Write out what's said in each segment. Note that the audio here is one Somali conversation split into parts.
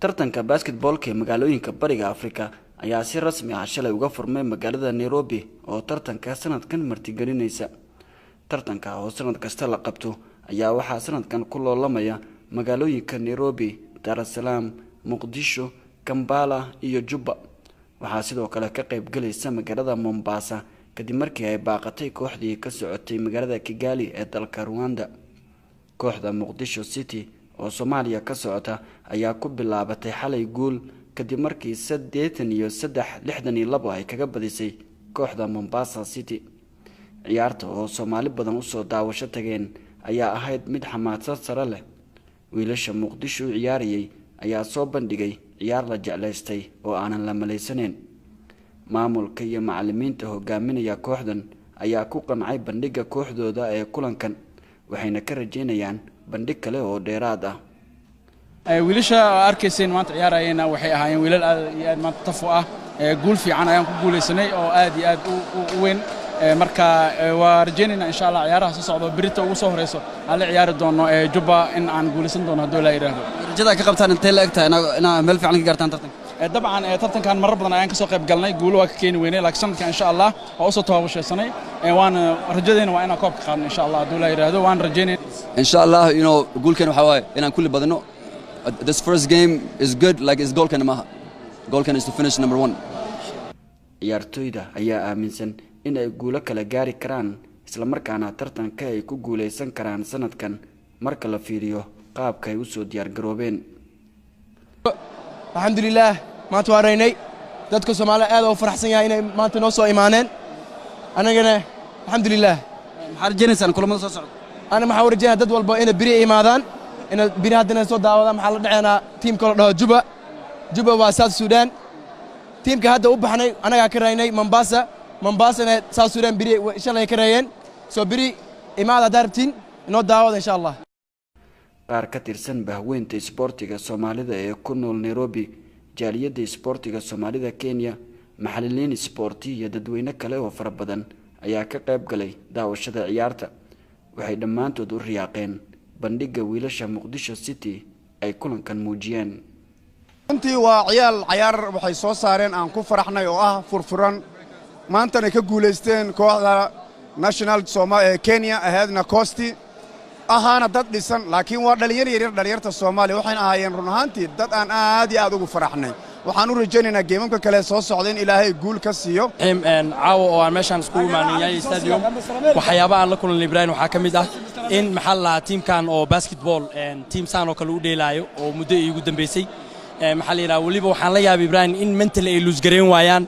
Tartanka basketball-ka ee magaalooyinka Bariga Afrika ayaa si rasmi ah shalay uga furmay magaalada Nairobi oo tartanka sanadkan martigelinaysa. Tartanka oo sanad kasta la qabto ayaa waxaa sanadkan ku loolamaya magaalooyinka Nairobi, Dar es Salaam, Muqdisho, Kampala iyo Juba. Waxaa sidoo kale ka qayb galaysa magaalada Mombasa kadib markii ay baaqatay kooxdii ka socotay magaalada Kigali ee dalka Rwanda. Kooxda Muqdisho City oo Soomaaliya ka socota ayaa ku bilaabatay xalay guul kadib markii 83-62 ay kaga badisay kooxda Mombasa City. Ciyaarta oo Soomaali badan usoo daawasho tageen ayaa ahayd mid xamaasad sare leh. Wiilasha Muqdisho u ciyaarayay ayaa soo bandhigay ciyaar la jeclaystay oo aanan la malaysanayn. Maamulka iyo macalimiinta hogaaminaya kooxdan ayaa ku qancay bandhigga kooxdooda ee kulankan, waxayna ka rajeynayaan bandhig kale oo dheeraad ah. Wiilasha arkayseen maanta ciyaarayeenna waxay ahaayeen wiilal aad iyo aad maanta taf u ah. Guul fiican ayaan ku guulaysanay oo aad iyo aad u weyn. Marka waa rajaynaynaa, insha Allah, ciyaaraha soo socdo, berita ugu soo horeyso aan la ciyaari doono Juba, in aan guulaysan doono hadduu Ilaa yidhaahdo. Rajada ka qabtaan intee la eg tahay inaa meel fiican ka gaartaan tartanka? Dabcan tartankan marar badan ayaan ka soo qayb galnay, guulo waa ka keeni weynay, laakiin sanadkan, insha Allah, waa usoo tabaabashaysanay, waana rajadeyna waa inaan koobka qaadno, insha Allah, hadduu Ilaa yidhaahdo, waan rajaynayna. Insha Allah, goalkan waxaa waaye inaan kulli badino. This first game is good, like is goalkan maaha. Goalkan is to finish number one. Ciyaartoyda ayaa aaminsan in ay guulo kala gaari karaan, islamarkaana tartanka ay ku guuleysan karaan sanadkan marka la fiiriyo qaabka ay usoo diyaargaroobeen. Alxamdulilaah, maanta waa raynay. Dadka Soomaalida aad u faraxsan yahay inay maanta noo soo imaaneen. Annagana alxamdulilaah. Maxaad rajaynaysaan kulamada soo socda? Ana maxaa u rajaynaya dad walba inay beri imaadaan, inay beri haddana soo daawadaan. Maxaa la dhaceynaa tiimka la dhaho Juba. Juba waa South Sudan. Tiimka hadda u baxnay annagaa ka raynay Mombasa. Mombasana South Sudan beri shalay ka raayeen. Soo beri imaada haddaa rabtiin, inoo daawada, insha Allah. Qaar ka tirsan bahweynta isboortiga Soomaalida ee ku nool Nairobi, jaaliyadda isboortiga Soomaalida Kenya, maxaliliin isboorti iyo dadweyne kale oo fara badan ayaa ka qayb galay daawashada ciyaarta. Waxay dhammaantood u riyaaqeen bandhigga wiilasha Muqdisho City ay kulankan muujiyeen. Runtii waa ciyaal cayaar waxay soo saareen aan ku faraxnay oo ah furfuran, maantana ka guulaysteen kooxda national Kenya ahaydna Costi ahaana dad dhisan, laakiin waa dhallinyar yaryar. Dhallinyarta Soomaaliya waxayna ahaayeen run ahaantii dad aan aad iyo aad ugu faraxnay. Waxaan u rajaynaynaa geemamka kale soo socda in Ilaahay guul ka siiyo. Caawa oo aan meeshaan iskugu imaanay Nyayo Stadium, waxyaaba aan la kulanay, Ibrahim, waxaa ka mid ah in, maxaa la lahaa, tiimkan oo basketball team saan oo kale u dheelaayo oo muddo iigu dambeysay, maxaa la yidhaha, weliba waxaan la yaabay, Ibrahim, in mentally ay lose gareyn waayaan.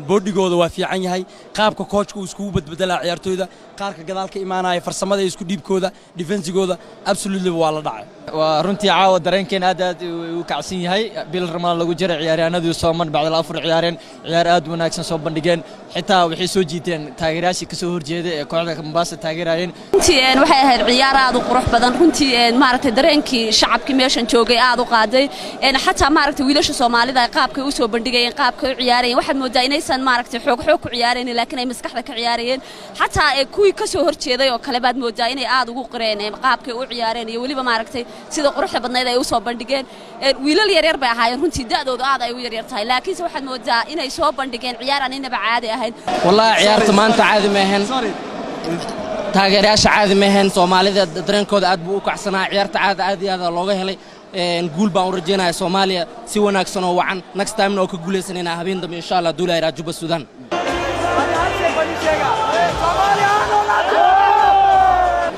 Bodygooda waa fiican yahay, qaabka coachka uu iskugu badbedelaa ciyaartooyda, qaarka gadaal ka imaanaya, farsamada isku dhiibkooda, defensigooda, absolutely waa la dhacay. Waa runtii caawa dareenkeen aad aad u kacsan yahay. Bil Ramadaan lagu jiray, ciyaaryahanadii sooman bacdal afur ciyaareen, ciyaar aad u wanaagsan soo bandhigeen. Xitaa waxay soo jiiteen taageerayaashii kasoo horjeeday ee kooxda Mombasa taageerayeen. Runtii waxay ahayd ciyaar aad u qurux badan. Runtii, maaragtay, dareenkii shacabkii meeshan joogay aad u qaaday. Xataa, maaragtay, wiilasha Soomaalida ay qaabkay u soo bandhigayeen, qaabkay u ciyaarayeen, waxaad moodaa inaysan, maaragtay, xoog xoog ku ciyaaraynin, laakiin ay maskaxda ka ciyaarayeen. Xataa kuwii ka soo horjeeday oo kale baad moodaa inay aad ugu qireen qaabkay u ciyaareen iyo weliba, maaragtay, sida quruxda badnayd ay u soo bandhigeen. Wiilal yaryar bay ahaayeen runtii, da'doodu aad ay u yaryar tahay, laakiinse waxaad moodaa inay soo bandhigeen ciyaar aan inaba caadi ahayn. Wallaahi ciyaarta maanta caadi ma ahayn, taageerayaasha caadi ma ahayn, Soomaalida dareenkooda aad buu u kacsanaa. Ciyaarta caadi aad iyo aad looga helay. Guul baan u rajaynaya Soomaaliya si wanaagsan oo wacan. Next time oo ka guulaysanayna habeen dambe, insha Allah, duula iraa Juba Sudan.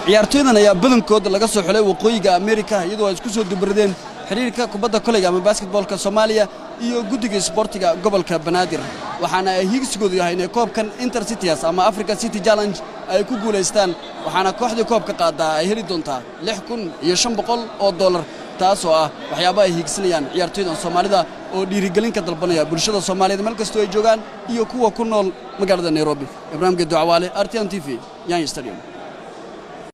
Ciyaartoydan ayaa badankooda laga soo xulay Waqooyiga Amerika, iyadoo ay isku soo dubradeen xiriirka kubadda koleyga ama basketballka Soomaaliya iyo guddiga isboortiga gobolka Banaadir. Waxaana ay hiigsigoodu yahay inay koobkan Intercities ama Africa City Challenge ay ku guulaystaan, waxaana kooxdii koobka qaadaa ay heli doontaa $6,500, taasoo ah waxyaaba ay hiigsanayaan ciyaartoydan Soomaalida oo dhiirigelin ka dalbanaya bulshada Soomaaliyeed meel kastoo ay joogaan iyo kuwa ku nool magaalada Nairobi. Ibraahim Gedo Cawaale, RTN TV, Nyayo Stadium.